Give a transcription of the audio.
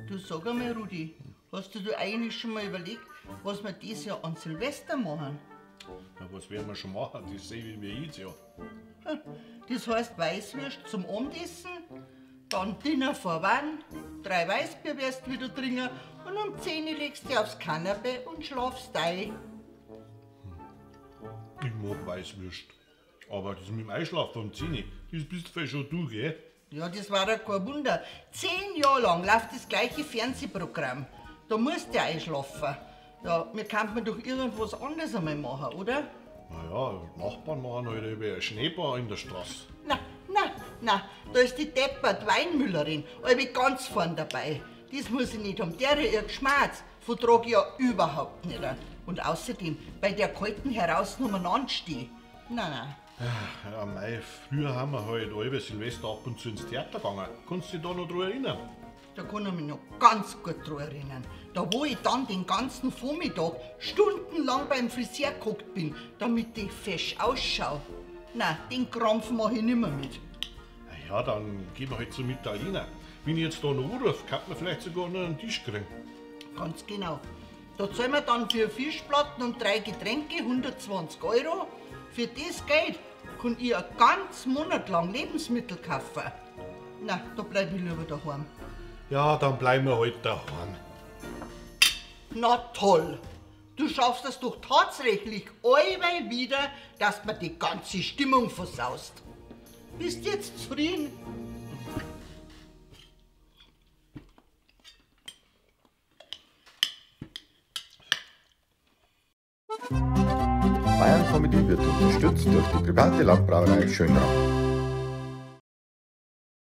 Du sag einmal, Rudi, hast du dir eigentlich schon mal überlegt, was wir dieses Jahr an Silvester machen? Na, was werden wir schon machen? Das sehen wir jedes Jahr. Das heißt Weißwürst zum Abendessen, dann Dinner vor Wann, 3 Weißbier wirst du wieder trinken und um 10 Uhr legst du dich aufs Kanapee und schlafst ein. Ich mag Weißwürst. Aber das mit dem Einschlafen um 10 Uhr, das bist du schon du, gell? Ja, das war ja kein Wunder. 10 Jahre lang läuft das gleiche Fernsehprogramm. Da musst du ja einschlafen. Ja, wir könnten doch irgendwas anderes einmal machen, oder? Naja, die Nachbarn machen halt über eine Schneebar in der Straße. Na, na, na, da ist die deppert Weinmüllerin, alle ganz vorn dabei. Das muss ich nicht haben, der ihr Geschmerz vertrag ich ja überhaupt nicht. Und außerdem, bei der kalten heraus umeinander steh. Nein, nein. Ja, mei, früher haben wir halt alle Silvester ab und zu ins Theater gegangen. Kannst du dich da noch dran erinnern? Da kann ich mich noch ganz gut dran erinnern. Da wo ich dann den ganzen Vormittag stundenlang beim Friseur geguckt bin, damit ich fesch ausschau. Na, den Krampf mach ich nimmer mit. Na ja, dann gehen wir halt zum Italiener. Wenn ich jetzt da noch anrufe, kann man vielleicht sogar noch einen Tisch kriegen. Ganz genau. Da zahlen wir dann für Fischplatten und 3 Getränke 120 Euro. Für das Geld kann ich einen ganzen Monat lang Lebensmittel kaufen. Na, da bleib ich lieber daheim. Ja, dann bleiben wir halt daheim. Na toll! Du schaffst das doch tatsächlich allweil wieder, dass mir die ganze Stimmung versaust. Bist jetzt zufrieden? Bayern Comedy wird unterstützt durch die private Landbrauerei Schönram.